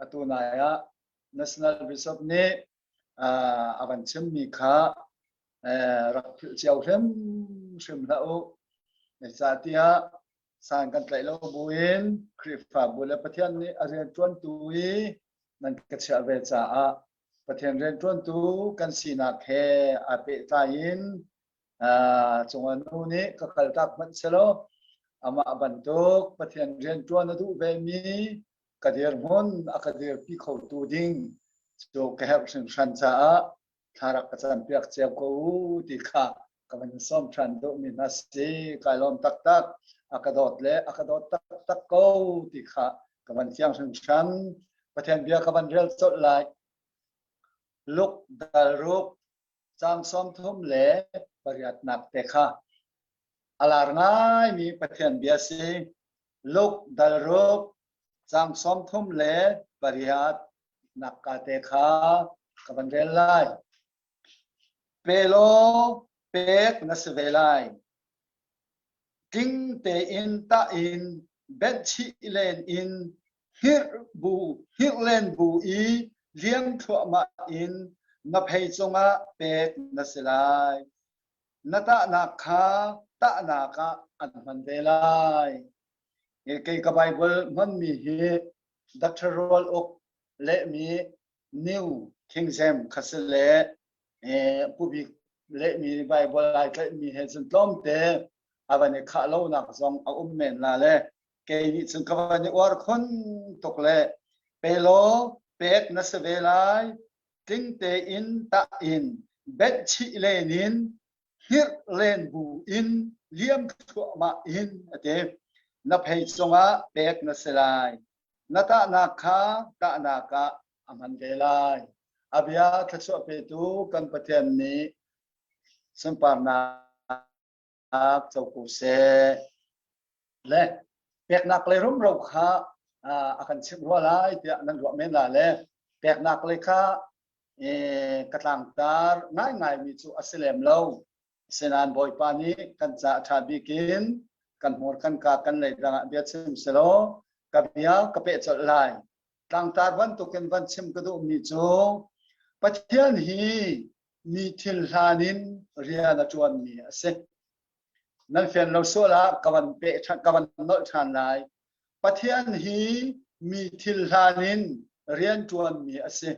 Atu nai ah National Bishop nih a van chimmi kha rak philh cio hrimhrim hlah u. Zeicahtiah san kan tlaih lo buin Khrihfabu le Pathian nih a rianṭuantu i nan ka chiah ve caah Pathian rianṭuantu kan sinak he aa pehtlai in cunga nu nih ka kaltak hmanh selaw amah bantuk Pathian rianṭuan a duh vemi ka dirhmun a ka dirpi khotu ding cu ka herh hringhran caah thla rak ka campiak cio ko u ti kha ka van sawm ṭhan duhmi hna si. Kai lawm taktak. A ka dawt le a ka dawt taktak ko ti kha ka van fiang hringhran. Pathian bia ka van rel colh lai. Luk dal ruk caang 38 le pariatnak te kha a lar ngaimi Pathian bia si. Luk dal ruk caang 30 le pariat nak ka te kha ka van rel lai. Pe law pek na si ve lai. Tling tein tah in benhchih len in hngirh bu hngirh len bu i liam thluahmah in na phei cungah pek na si lai. Na tahnak kha tahnak ah an hman ve lai. Kei ka Bible hmanmi hi Dr. Rual Uk lehmi New King James kha si le Pu Bik lehmi Bible ai tlaihmi he cun tlawmte a van i khah lonak zong a um men la le kei nih cun ka van i uar khun tuk le pe law pek na si ve lai tling tein tah in benhchih len in hlirh len bu in liam thluahmah in a ti na phei cungah pek na si lai na tahnak kha tahnak ah a hman ve lai a bia thluachuah petu kan Pathian nih sunparnak co ko seh le peknak le rumro kha a kan chimh rua lai tiah nan ruah men la le peknak le kha ka tlangtar ngaingaimi cu a si lem lo. Asinain Bawipa nih kan ca a ṭha bik in kan hmur kan ka kan lei dang ah bia chim selaw ka bia ka peh colh lai. Tlangtar bantukin van chim ka duhmi cu Pathian hi mi thil hlan in rian a ṭuanmi a si. Nan fian lo sual ah ka van peh ka van nolh ṭhan lai. Pathian hi mi thil hlan in rian ṭuanmi a si.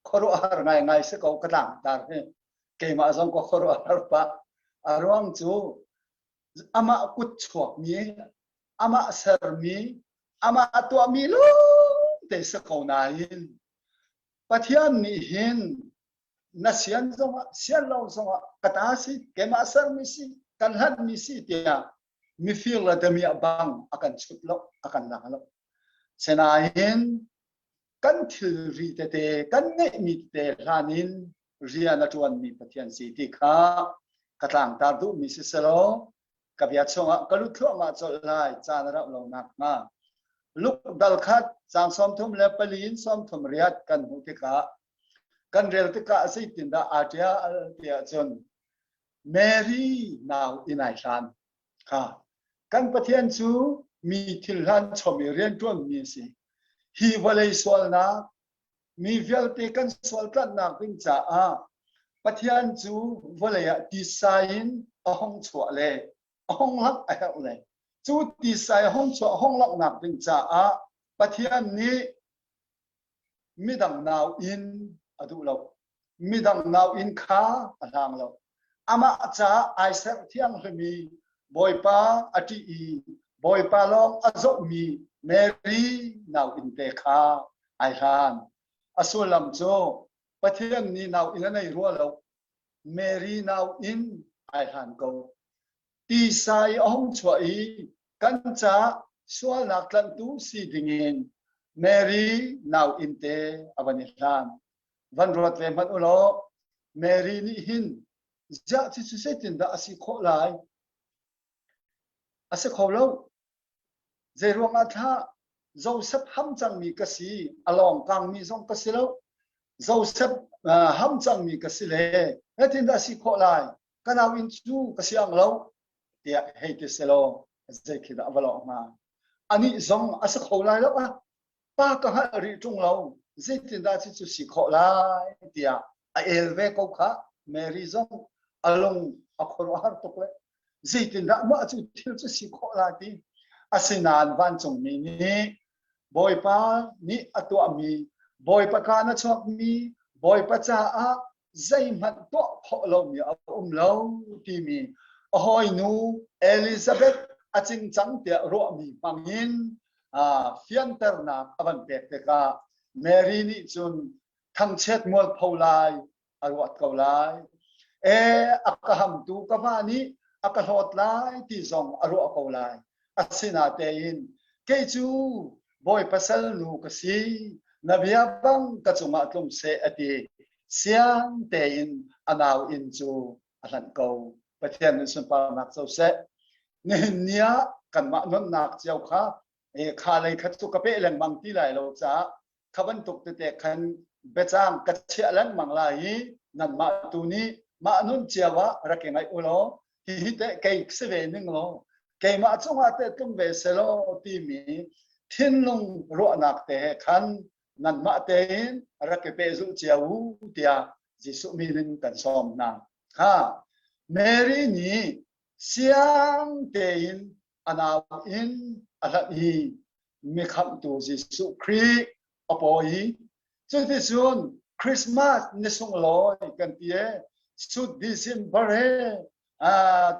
Khuaruahhar ngaingai si ko ka tlangtar hi. Keimah zong ka khuaruahhar pah. A ruang cu amah kut chuakmi, amah sermi, amah tuahmi lawngte si ko nain Pathian nih hin na sian zongah sian lo zongah ka ta si keimah sermi si kan hlanhmi si tiah mifir le damiah bang a kan chut lo a kan lak lo senain kan thilri tete kan ngeihmi tete hlan in rian a ṭuanmi Pathian si ti kha ka tlangtar duhmi si selaw ka bia chungah ka lut thluahmah colh lai caan a rauh lo nakhnga Luk dal khat caang 34 in 38 kan hmuh tikah kan rel tikah zeitindah aa ṭial tiah cun Mary nau inn ai hlan kha kan Pathian cu mi thil hlan chom i rianṭuanmi a si. Hi vawlei sualnak mi vialte kan sual tlanhnak ding caah Pathian cu vawlei ah tisa in a hung chuah le a hung langh a herh le cu tisa i hung chuah hung langhnak ding caah Pathian nih midang nau in a duh lo. Midang nau in kha a hlang lo. Amah caah ai serh thianghlimi Bawipa a ṭih i Bawipa lawng a zohmi Mary nau inn te kha ai hlan. A sullam cu Pathian nih nau inn a nei rua lo. Mary nau inn ai hlan ko. Tisa i a hung chuah i kan caah sualnak tlanhtu si dingin Mary nau inn te a van i hlan. Van ruat ve hmanh u law Mary nih hin ziah cucu zeitindah a si khawh lai? A si kho lo. Zeiruangah thlah Joseph ham cangmi ka si, a lawng kangmi zong ka si lo. Joseph uh, ham cangmi ka si le zeitindah a si khawh lai? Ka nau inn cu ka siang lo tiah hei ti selaw zei khi dah a va lawh hnga? Anih zong a si kho lai lo ah. Pa ka hngalh rih ṭung lo, zeitindah cucu si khawh lai tiah a el ve ko kha. Mary zong a lung a khuaruahhar tuk le zeitindah mah cu thil cu si khawh lai ti. Asinain vancungmi nih Bawipa nih a tuahmi, Bawipa kaan a chuakmi, Bawipa caah zeihmanh tuah khawh lomi a um lo timi a hawinu Elizabeth a cingcang tiah ruahmi hmangin fianternak a van pek tikah Mary nih cun thangchiat mualpho lai a ruat ko lai. E a ka hamtu ka va nih a ka hlawt lai ti zong a ruah ko lai. Asinatein kei cu Bawipa salnu ka si, na bia bang ka cungah tlung seh a ti. Siang tein a nau inn cu a hlanh ko. Pathian nih sunparnak co seh. Nihin ni ah kanmah nunnak cio kha kha lei kha cu ka peh lengmang ti lai lo caah kha bantuk tete khan biacang ka chiah lengmang lai i nanmah tu nih mah nun cio ah rak i ngaih u law hihi teh kei si ve ning law keimah cungah teh tlung ve selaw timi thinlung ruahnak te he khan nanmah tein rak i pehzulh cio u tiah Jesuh min in kan sawm hna. Ha Mary nih siang tein a nau in a hlanh i mikhamhtu Jesuh Khrih a pawi. Cuticun Christmas ni sunglawi kan ti e, sut December he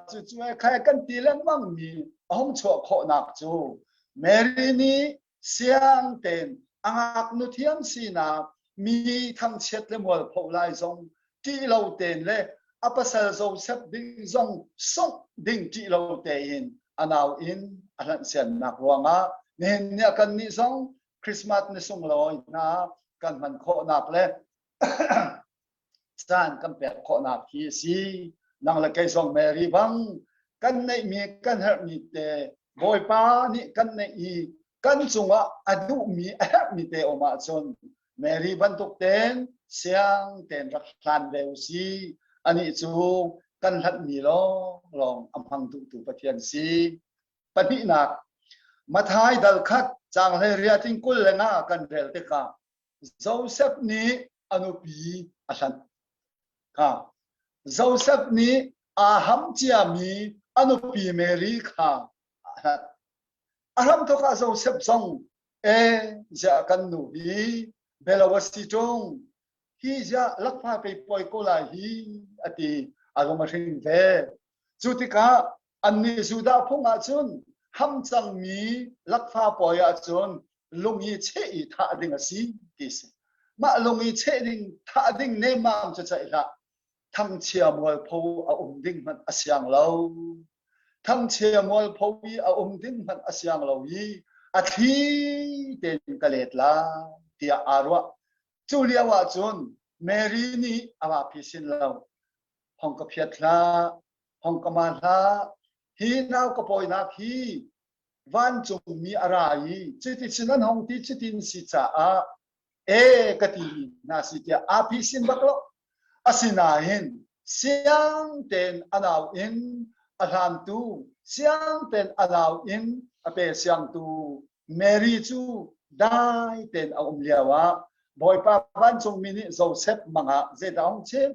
cucu khai kan ti lengmang mi a hung chuah khawhnak cu Mary nih siang tein a ngaknu thiam sinak mi thangchiat le mualpho lai zong ṭih lo tein le a pasal Joseph ding zong sungh ding ṭih lo tein a nau in a hlanh siannak ruangah nihin ni ah kannih zong Christmas ni sunglawi hna kan hman khawhnak le caan kan pek khawhnak hi a si. Nang le kei zong Mary bang kan neihmi kan herhmi te Bawipa nih kan neih i kan cungah a duhmi a herhmi te um ahcun Mary bantuk ten siang ten rak hlan ve u si. Anih cu kan hlanhmi lawng lawng a hmang duhtu Pathian si. Pahnihnak, Mathai dal khat caang 18 in 25 kan rel tikah Joseph nih a nupi a hlanh. Kha Joseph nih aa ham ciami a nupi Mary kha a hlanh. A hramthawk ah Joseph zong e ziah kan nu hi belo a si ṭung hi ziah lakfa pei poi ko lai hi a ti a lung a hring ve. Cu tikah annih Judah phung ahcun ham cangmi lakfa pawi ahcun lung i cheh i thah ding a si ti si. Mah lung i cheh ding thah ding nemmam cu ceih hlah. Thangchia mualpho a um ding hmanh a siang lo. Thangchia mualpho i a um ding hmanh a siang lo i a thli tein ka let lai tiah aa ruah. Cu lio ahcun Mary nih a va phisin lo. Hong ka phiat hlah, hong ka ma hlah. Hi nau ka pawinak hi vancungmi a ra i cuticun an hong ti cutin si caah e ka ti mi hna si tiah aa phisin bak lo. Asinain siang tein a nau in a hlantu, siang tein a nau in a pe siangtu Mary cu dai tein a um lio ah Bawipa vancungmi nih Joseph mang ah zeidah a hung chim?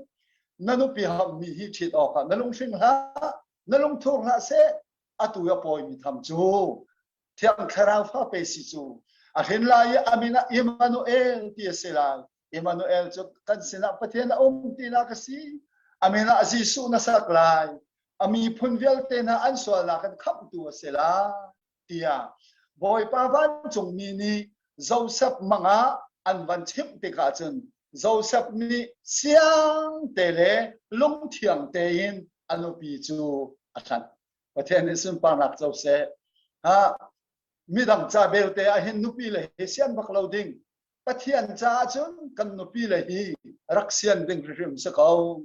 Na nupi hammi hi ṭhit awkah na lunghring hlah, na lungthur hlah seh, atu a pawimi tham cu Thiang Thlarau fa pe si cu a hrin lai i a min ah Immanuel ti a si lai. Immanuel cu kan sinah Pathian a um tinak a si. A min ah Jesuh na sak lai. A miphun vialte hna an sualnak in khamhtu a si lai tiah Bawipa vancungmi nih Joseph mang ah an van chimh tikah cun Joseph nih siang te le lungthiang tein a nupi cu a hlanh. Pathian nih sunparnak co seh. Ha midang ca belte ah hin nupi le hi sian bak lo ding. Pathian caah cun kan nupi le hi rak sian ding hrimhrim si ko.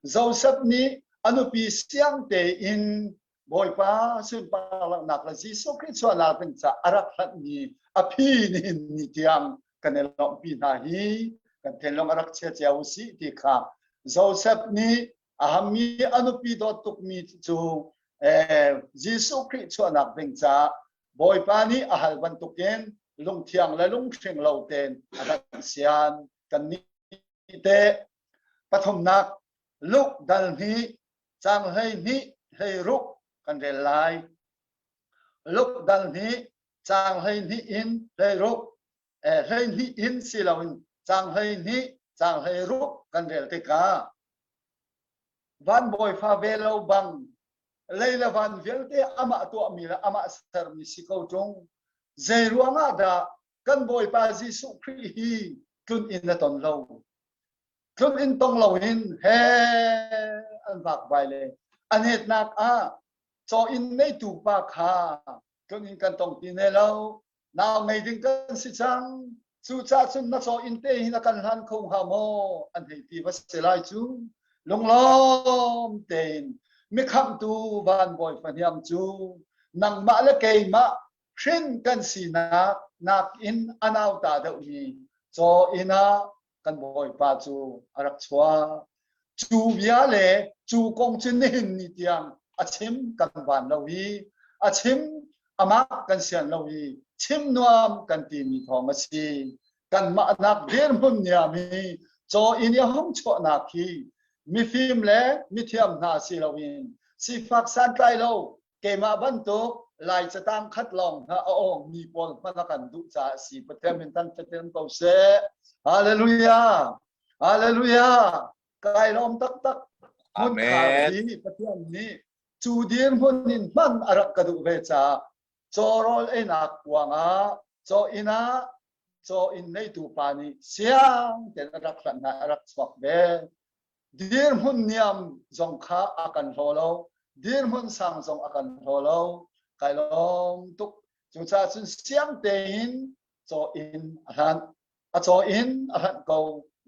Joseph nih a nupi siang tein Bawipa sunparnak le Jesuh Khrih chuahnak ding ca a rak hlanhmi a phi nihin ni tiang kan i lawmhpi hna hi kan thinlung a rak chia cio u sih ti kha Joseph nih a hammi a nupi dawt tukmi cu Jesuh Khrih chuahnak ding caah Bawipa nih a hal bantukin lungthiang le lunghring lo tein a rak sian. Kan nih te pathumnak Luke dal hnih cang 12 16 kan rel lai. Luke dal hnih cang 12 in 16 12 in si loin cang 12 cang 16 kan rel tikah van bawifa ve lo bang lei le van vialte amah tuahmi le amah sermi si ko ṭung. Zei ruangah dah kan Bawipa Jesuh Khrih hi tlun inn a ton lo? Tlun inn tong loin he an vakvai le a netnak ah caw inn neitu pa kha tlun inn kan tong ti ne lo. Nau ngei ding kan si cang. Cucaah cun na caw inn te hi na kan hlan kho hnga maw? An hei ti va si lai cu. Lunglawm tein mikhamhtu van bawi fahniang cu nangmah le keimah hrin kan sinak nakin a nauta deuhmi caw inn ah kan bawipa cu a rak chuak. Cu bia le cu kong cu nihin ni tiang a chim kan van lo i a chim amah kan sian lo i chim nuam kan timi thawng a si. Kanmah nak dirhmun niam i caw inn i a hung chuahnak hi mifim le mithiam hna si loin sifak santlai lo keimah bantuk Lai catang khat lawng hna a awngmi pawl hmanh a kan duh caah a si. Pathian min tan fatin ko seh. Hallelujah. Hallelujah. Kai lawm taktak. Hmun khar hi Pathian nih cu dirhmun in hman a rak ka duh ve caah caw rawl einak kuang ah caw inn ah caw inn neitu pa nih siang tein a rak hlanh hna a rak chuak ve. Dirhmun niam zong kha a kan hlaw lo. Dirhmun sang zong a kan hlaw lo. Kai lawm tuk. Cucaah cun siang tein caw inn a hlanh. A caw inn a hlanh ko.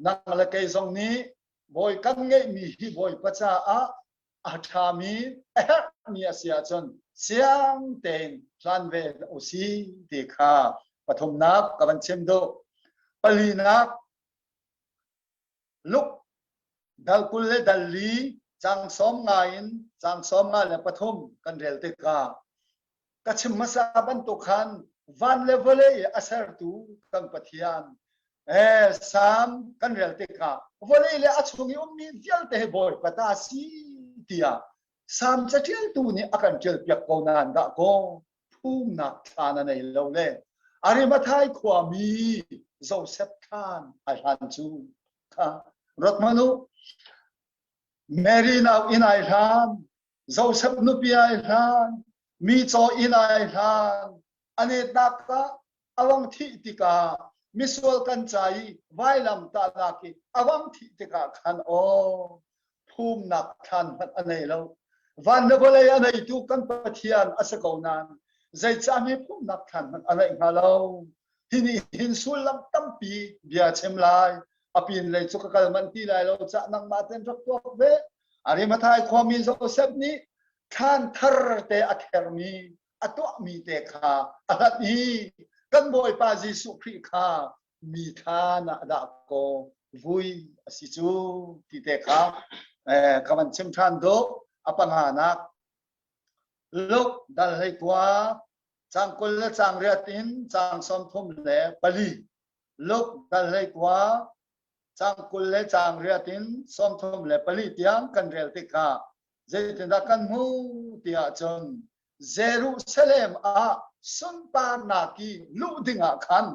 Nang le kei zong nih bawi kan ngeihmi hi Bawipa caah a ṭhami a herhmi a si ahcun siang tein hlan ve u si ti kha pathumnak ka van chim duh. Palinak Luk dal 20 le dal li cang 90 in cang 93 kan rel tikah ka chim hmasa bantuk khan van le vawlei a sertu kan Pathian eh Salm kan rel tikah vawlei le a chung i ummi vialte hi Bawipa ta si tiah Salm caṭialtu nih a kan ṭialpiak ko nain dah kaw phumnak thlan a nei lo le Arimathai khuami Joseph thlan ai hlan cu kha ruat hmanh u Mary nau inn ai hlan Joseph nupi ai hlan mi caw inn ai hlan a netnak ah a vang thih tikah misual kan ca i vailam tahnak i a vang thih tikah khan aw phumnak thlan hmanh a nei lo van le vawlei a neitu kan Pathian a si ko nain zeicah mi phumnak thlan hmanh a neih hnga lo hi nih hin sullam tampi bia chim lai a pin lei cu ka kal manh ti lai lo cah nangmah ten rak tuak ve Arimathai khuami Joseph nih thlan thar te a khermi a tuahmi te kha a hlat i kan Bawipa Jesuh Khrih kha mi thlan ah dah kaw vui a si cu ti te kha ka van chim ṭhan duh. A panganak Luke dal 19 cang 20 le cang riat in cang 34 Luke dal 19 cang 20 le cang riat in 34 tiang kan rel tikah zeitindah kan hmuh tiah cun Jerusalem ah sunparnak i luh dingah khan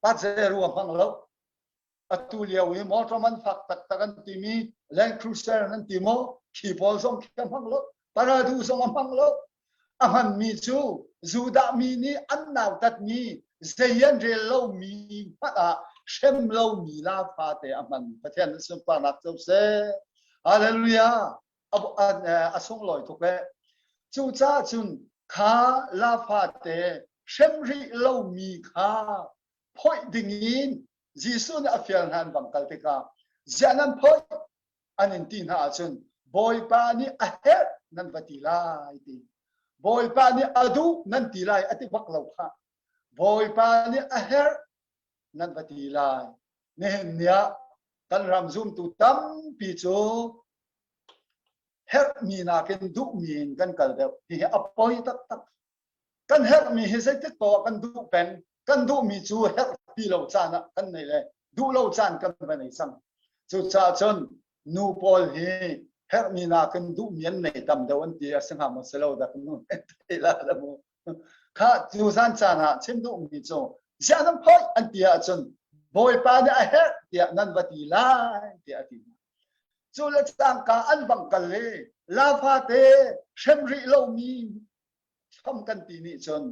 Patzeru a hmang lo. Atu lio i motor man fak taktak an timi Land Cruiser an ti maw khi pawl zong khi a hmang lo. Paradu zong a hmang lo. A hmanmi cu Judah mi nih an nautatmi zei an rel lomi hmanh ah hrem lomi la fate a hman. Pathian sunparnak co seh. Hallelujah. A sunglawi tuk eh. Cucaah cun kha la fate hrem rih lomi kha phoih dingin Jesuh nih a fial hna an bang kal tikah ziah nan phoih an in ti hna ahcun Bawipa nih a herh nan va ti lai ti. Bawipa nih a duh nan ti lai a ti bak lo khah. Bawipa nih a herh nan va ti lai. Nihin ni ah kan ram zumtu tampi cu herhmi nakin duhmi in kan kal deuh. Hihi a poi taktak. Kan herhmi hi zeitik poah kan duh peng. Kan duhmi cu herh ti lo caan ah kan nei le duh lo caan kan va nei cang. Cucaah cun nu pawl hi herhmi nakin duhmi an nei tam deuh an ti a si hnga maw si lo dah nu thei la la mu. Kha cu zan caan ah chim duhmi cu ziah nan phoih an ti ahcun Bawipa nih a herh tiah nan va ti lai tiah a ti hna. Cu le cangka an bang kal i la fate hrem rih lomi fam kan ti nih cun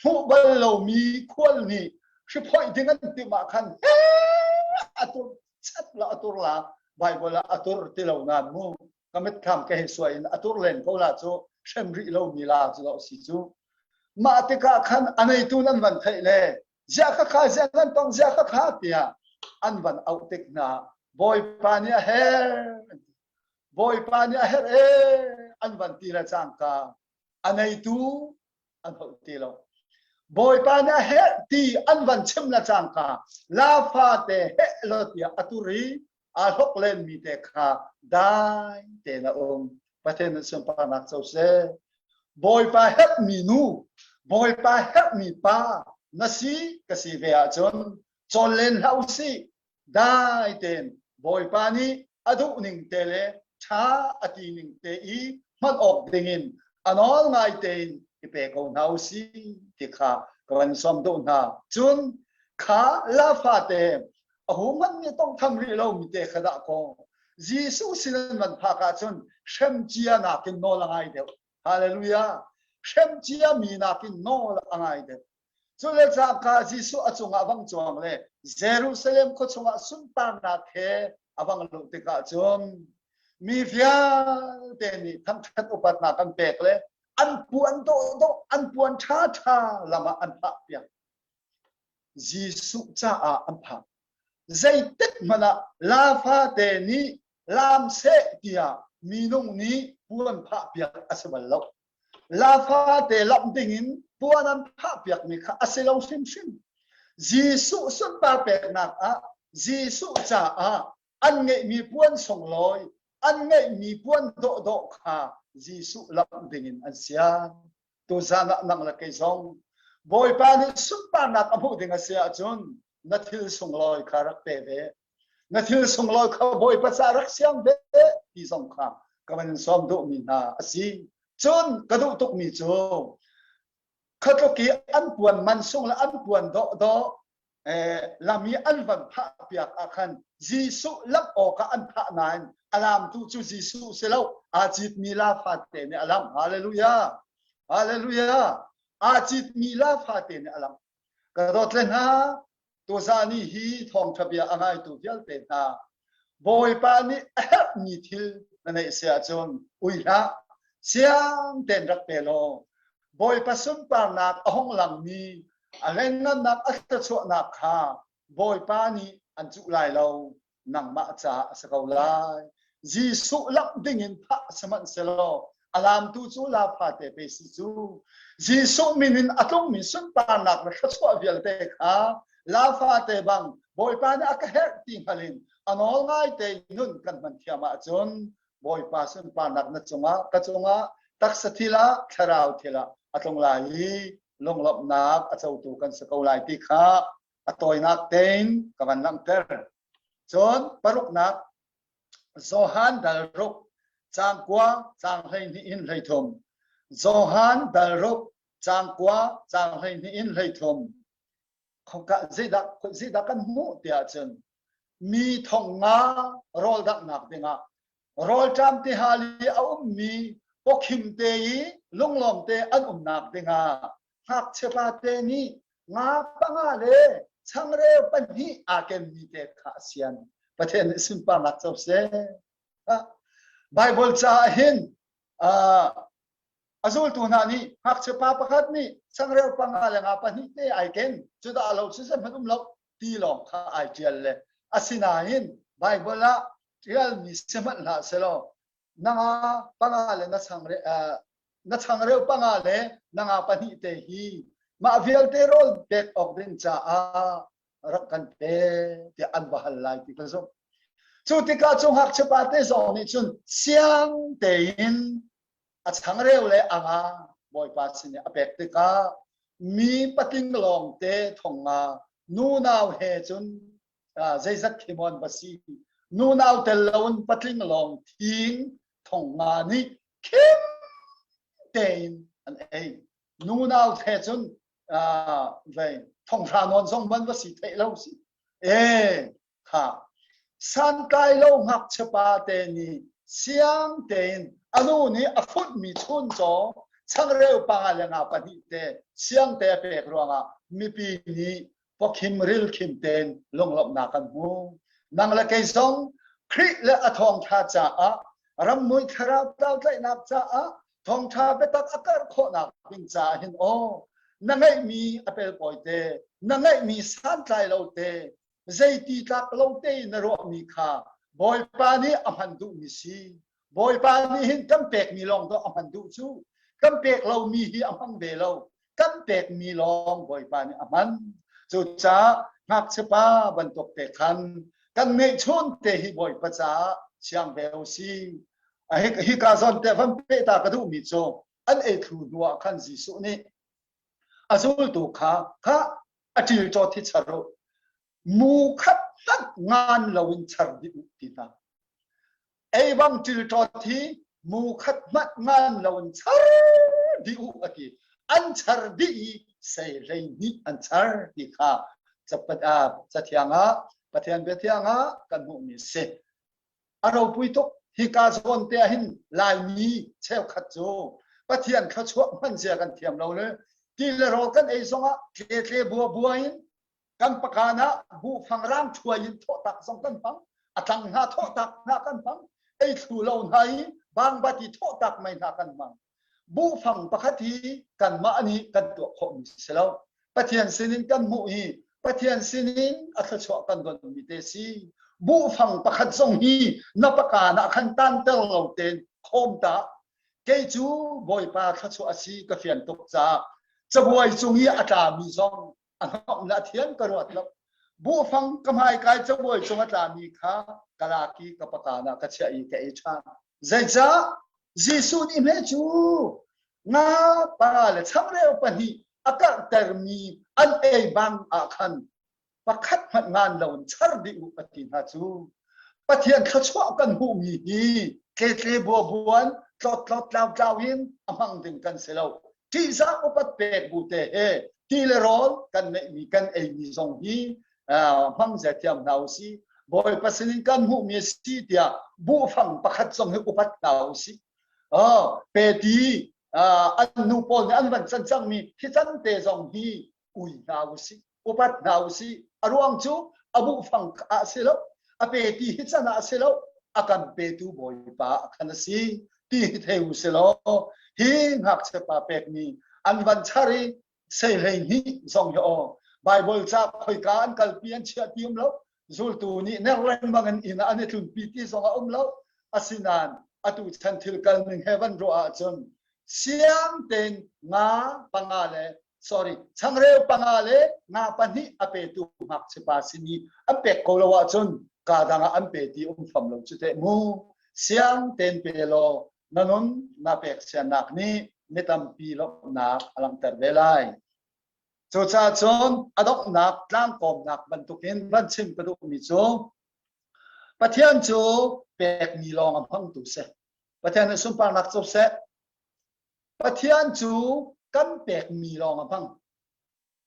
hmuh bal lomi khual nih hriphoih ding an timh ah khan a tur chat la a tur la Bible ah a tur ti lo nan mu ka mitthlam ka hei suai in a tur len ko la cu hrem rih lomi la cu lo si cu mah tikah khan a neitu nan van theih le ziah kha kha ziah nan tong ziah kha kha tiah an van auh tik hna Bawipa nih a herh Bawipa nih a herh e an van ti le cangka a neitu an holh ti lo Bawipa nih a herh ti an van chim le cangka la fate heh lo tiah a tur i aa hlok lenmi te kha dai tein a um. Pathian nih sunparnak co seh. Bawipa herhmi nu, Bawipa herhmi pa na si ka si ve ahcun cawl len hlah usih. Dai tein Bawipa nih a duh ning te le ṭha a ti ning te i hman awk dingin a nawl ngai tein i pe ko hna usih ti kha ka van sawm duh hna. Cun kha la fate aho hmanh nih tawnghtham rih lomi te kha dah kaw Jesuh sin an van phak ahcun hrem cia nakin nawl a ngai deuh. Hallelujah. Hrem cia mi nakin nawl a ngai deuh. Cu le cangka Jesuh a cungah vang cuang le Jerusalem khua chungah sunparnak he a vang luh tikah cun mi vialte nih thangṭhat upatnak an pek le an puan dawhdawh an puan ṭhaṭha lam ah an phah piak. Jesuh caah an phak. Zeitik hmanh ah la fate nih laam seh tiah minung nih puan phah piak a si bal lo. La fate lamh dingin puan an phah piakmi kha a si lo hrimhrim. Jesuh sunpar peknak ah Jesuh caah an ngeihmi puan sunglawi, an ngeihmi puan dawhdawh kha Jesuh lamh dingin an sian. Tuzan ah nang le kei zong Bawipa nih sunparnak a hmuh ding a si ahcun na thil sunglawi kha rak pe ve. Na thil sunglawi kha Bawipa ca rak siang ve ti zong kha ka van sawm duhmi hna a si. Cun ka duh tukmi cu khatluk i an puan man sung le an puan dawhdawh lam i an van phah piak ah khan Jesuh lamh awkah an phah nain a lamtu cu Jesuh si lo aa citmi la fate nih a lamh hallelujah hallelujah aa citmi la fate nih a lamh ka dawt le hna tuzan i hi thawngtha bia a ngaitu vialte hna Bawipa nih a herhmi thil na neih si ahcun ui hlah siang tein rak pe law Bawipa sunparnak a hung langmi a lianngannak a thluachuahnak kha Bawipa nih an cuh lai lo nangmah caah a si ko lai Jesuh langh dingin phah sihmanhsehlaw a lamtu cu la fate pe si cu Jesuh min in a tlungmi sunparnak le thluachuah vialte kha la fate bang Bawipa nih a ka herh ti hngal in a nawl ngai te nun kan hman thiam ahcun Bawipa sunparnak na cungah ka cungah taksa thil ah thlarau thil ah a tlung lai i lunglawmhnak a cotu kan si ko lai ti kha a tawinak tein ka van langhter. Cun paruknak Johan dal ruk caang kua caang 12 in 13 Johan dal ruk caang kua caang 12 in 13 khoka zeidah zeidah kan hmuh tiah cun mi thong nga rawl danghnak dingah rawlṭam tihal i a ummi pawkhim te i lunglawm te an umnak dingah ngakchia pate nih nga panga le changreu pahnih aa kenmi te kha a sian. Pathian nih sunparnak co seh. Bible caah hin a zultu hna nih ngakchia pa pakhat nih changreu panga le nga pahnih te ai ken cu dah lo cu zeihmanh um lo ti lawng kha ai ṭial le asinain Bible ah ṭialmi si hmanh hlah selaw na nga panga le na changreu na changreu panga le na nga pahnih te hi mah vialte rawl pek awk ding caah rak kan pe tiah an va hal lai ti ka zumh. Cu tikah cu ngakchia pa te zong nih cun siang tein a changreu le a nga Bawipa sin i a pek tikah. Mi patling lawng te 5000 nunau he cun zeizat khi maw va si. Nunau tel loin patling lawng thing 5000 nih khim tein an ei. Nunau he cun vei 6000 nawn zong man va si theih lo si. E kha santlai lo ngakchia pa te nih siang tein a nu nih a futmi chuncaw changreu panga le nga pahnih te siang te a pek ruangah mipi nih pawkhim rilkhim tein lunglawmhnak kan hmu. Nang le kei zong Khrih le a thawngtha caah rammui thlarau tlautlaihnak caah thawngtha biatak a karh khawhnak ding caah hin aw na ngeihmi a pelpawi te na ngeihmi santlai lo te zeiti tlak lo te na ruahmi kha Bawipa nih a hman duhmi si. Bawipa nih hin kan pekmi lawng dawh a hman duh cu. Kan pek lomi hi a hmang ve lo. Kan pekmi lawng Bawipa nih a hman. Cucaah ngakchia pa bantuk te khan kan ngeihchun te hi Bawipa caah siang ve u si. Hika zawn te van peh ta ka duhmi cu an ei thlu hnu ah khan Jesuh nih a zultu kha kha a ṭilṭawt hi char u mu khat hmanh ngan loin char dih u ti hna ei bang ṭilṭawt hi mu khat hmanh ngan loin char dih u a ti an char dih i sei 12 an char ti kha cathiang ah Pathian biathiang ah kan hmuhmi si A ropui tuk. Hika zawn te ah hin Laimi cheukhat cu Pathian thluachuah hman zia kan thiam lo le ti le rawl kan ei zongah tletle bua bua in kan pakan ah buhfang rang ṭhuai in thawhtak zong kan hmang. A tlang hna thawhtak hna kan hmang. Ei thlu lo hna i bangbati thawhtak mei hna kan hmang. Buhfang pakhat hi kanmah nih kan tuah khawhmi si lo. Pathian sinin kan hmuh i Pathian sinin a thluachuah kan donmi te si. Buhfang pakhat zong hi na pakaan ah khan tanter lo tein khawm ta. Kei cu Bawipa thluachuah a si ka fian tuk caah cabuai cung i a tlami zong a hnawm le a thian ka ruat lo. Buhfang ka hmaikai cabuai cung a tlami kha ka lak i ka pakaan ah ka chiah i ka ei ṭhan. Zeicah? Jesuh nih hme cu nga panga le changreu pahnih a karhtermi an ei bang ah khan pakhat hmanh ngan loin char dih u a ti hna cu. Pathian thluachuah kan hmuhmi hi tletle buabuan tlawt tlawt tlau tlau in a hmang ding kan si lo. Ṭihzah upat pek bu te he ti le rawl kan neihmi kan eimi zong hi hmang zia thiam hna u sih. Bawipa sinin kan hmuhmi a si tiah buhfang pakhat zong hi upat hna u sih. Oh, peti an nu pawl nih an van can cangmi hi can te zong hi ui hna u sih, upat hna u sih. A ruang cu a buhfang ah si lo, a peti hi can ah si lo, a kan petu Bawipa khan a si ti hi thei u si law hi ngakchia pa pekmi an van char i sei 12 zong hi aw Bible ca khoika an kalpi an chiah ti um lo zultu nih ner lengmang in inn ah an i tlunpi ti zong a um lo asinain atu chan thil kal ning he van ruah ahcun siang tein nga panga le sorry changreu panga le nga pahnih a petu ngakchia pa sin i an pek ko lo ahcun ka dang ah an pe ti um fam lo cu teh mu siang tein pe law na nun na pek siannak nih mi tampi lawmhnak a langhter ve lai. Cucaah cun a donghnak tlangkawmnak bantukin van chim ka duhmi cu Pathian cu pekmi lawng a hmangtu si. Pathian nih sunparnak co seh. Pathian cu kan pekmi lawng a hmang.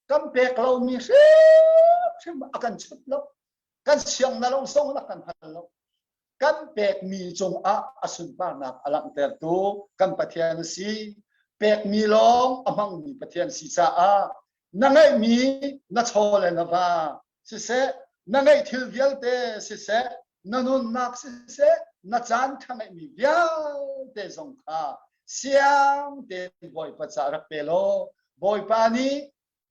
Kan pek lomi hrimhrim a kan chut lo. Kan siang na lo zong na kan hal lo. Kan pekmi cungah a sunparnak a langhtertu kan Pathian a si. Pekmi lawng a hmangmi Pathian si caah na ngeihmi na chaw le na va siseh, na ngeih thil vialte siseh, na nunnak siseh, na caan ṭha ngeihmi vialte zong kha siang tein Bawipa ca rak pe law Bawipa nih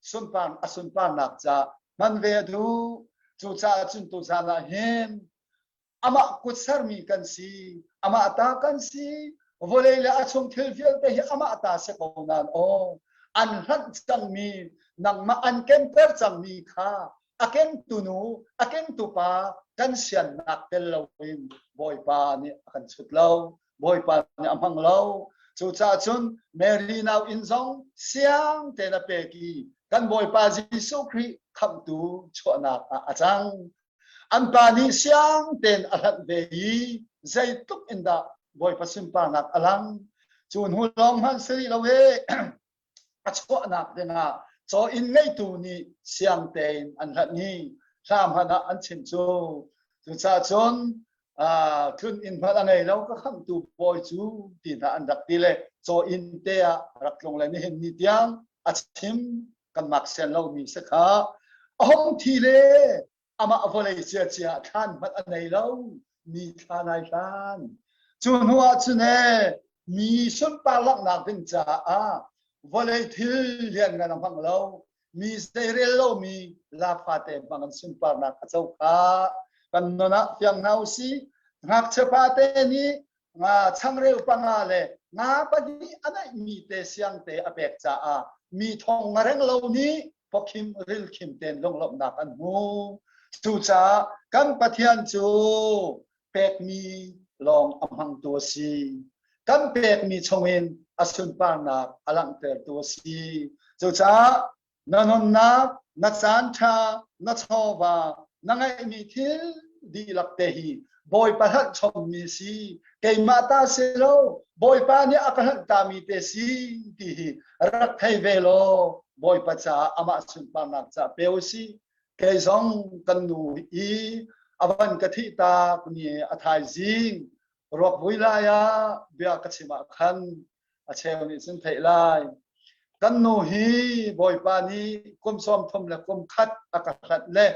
sunpar a sunparnak ca hman ve a duh. Cucaah cun tuzaan ah hin amah kut sermi kan si, amah ta kan si, vawlei le a chung thil vialte hi amah ta si ko nain aw an hlanh cangmi nangmah an kenter cangmi kha a kengtu nu a kengtu pa kan siannak tel loin Bawipa nih a kan chut lo Bawipa nih a hmang lo. Cucaah cun Mary nau inn zong siang tein a pek i kan Bawipa Jesuh Khrih khamhtu chuahnak ah a cang. An pa nih siang tein a hlanh ve i zeitluk in dah Bawipa sunparnak a lang. Cu hnu lawng hmanh si rih lo e a chuahnak dingah caw inn ngeitu nih siang tein an hlanh i hla hmanh ah an chim cu. Cucaah cun tlun inn hmanh a ngei lo ka khamhtu bawi cu ti hna an rak ti le caw inn te ah rak tlung le nihin ni tiang a chim kan mak sian lomi si kha a hong thi le amah vawlei ciacia thlan hmanh a nei lo mi thlan ai hlan cu hnu ah cun e mi sunpar langhnak ding caah vawlei thil lianngan a hmang lo mi zeirel lomi la fate hmang in sunparnak a co kha kan nun ah fiang hna usih ngakchia pate nih nga changreu panga le nga pahnih a neihmi te siang te a pek caah mi thong nga reng lo nih pawkhim rilkhim ten lunglawmhnak an hmu. Cucaah kan Pathian cu pekmi lawng a hmangtu a si. Kan pekmi chungin a sunparnak a langhtertu a si. Cucaah na nunnak, na caan ṭha, na chawva, na ngeihmi thil dihlak te hi Bawipa hlanh chommi si, keimah ta si lo, Bawipa nih a ka hlanh tami te si ti hi rak thei ve law Bawipa caah amah sunparnak caah pe u si. Kei zong kan nu i a van ka thih tak ni a thaizing ruak vui lai ah bia ka chim ah khan a cheu nih cun theih lai. Kan nu hi Bawipa nih kum 31 le kum khat a ka hlanh le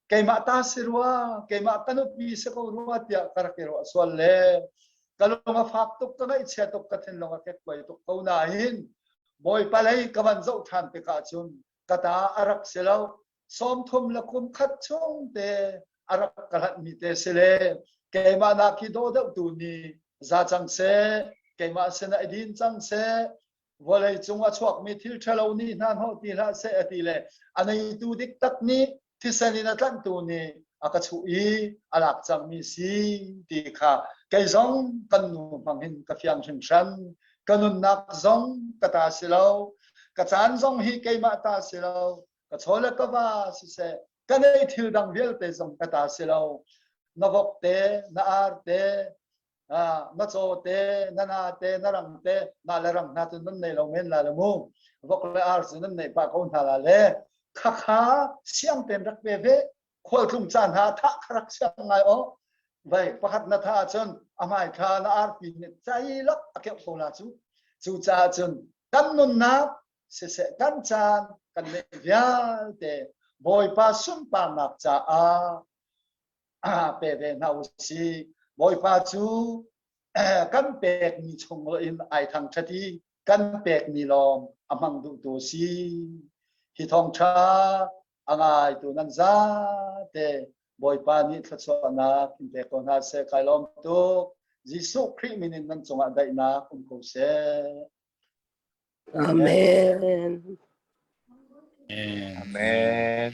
keimah ta si rua, keimah ka nupi si ko rua tiah ka rak i ruah sual le ka lung a fak tuk, ka ngaihchia tuk, ka thinlung a kekkuai tuk ko nain Bawipa lei ka van zoh ṭhan tikah cun ka ta a rak si lo. 30 le kum khat chung te a rak ka hlanhmi te si le keimah nak hi dawh deuh tu nih za cang seh, keimah sinah i din cang seh, vawlei cung a chuakmi thil ṭhalo nih hna hnawh ti hlah seh a ti le a neitu dik tak nih thisen in a tlanhtu nih a ka chuh i a lak cangmi si ti kha kei zong kan nu hmang hin ka fiang hringhran. Ka nunnak zong ka ta si lo, ka caan zong hi keimah ta si lo, ka chaw le ka va siseh ka nei thil dang vialte zong ka ta si lo na vok te na ar te na caw te na na te na rang te na le rang hna cu nan nei lo men la le mu vok le ar cu nan nei pah ko hna la le khakha siang ten rak pe ve khualtlung caan ha thah kha rak siang ngai o vai pakhat na tha cun a hmai kha na arpi nih cai lak a keuh ko la cu cu caah cun kan nunnak siseh kan caan kan neih vialte Bawipa sunparnak caah pe ve hna u sih. Bawipa cu kan pekmi chung in ai thangṭhat i kan pekmi lawng a hmang duhtu a si. Hi thawngṭha a ngaitu nan zate Bawipa nih thluachuahnak in pe ko hna seh. Kai lawm tuk. Jesuh Khrih min in nan cungah daihnak um ko seh. Amen. Amen.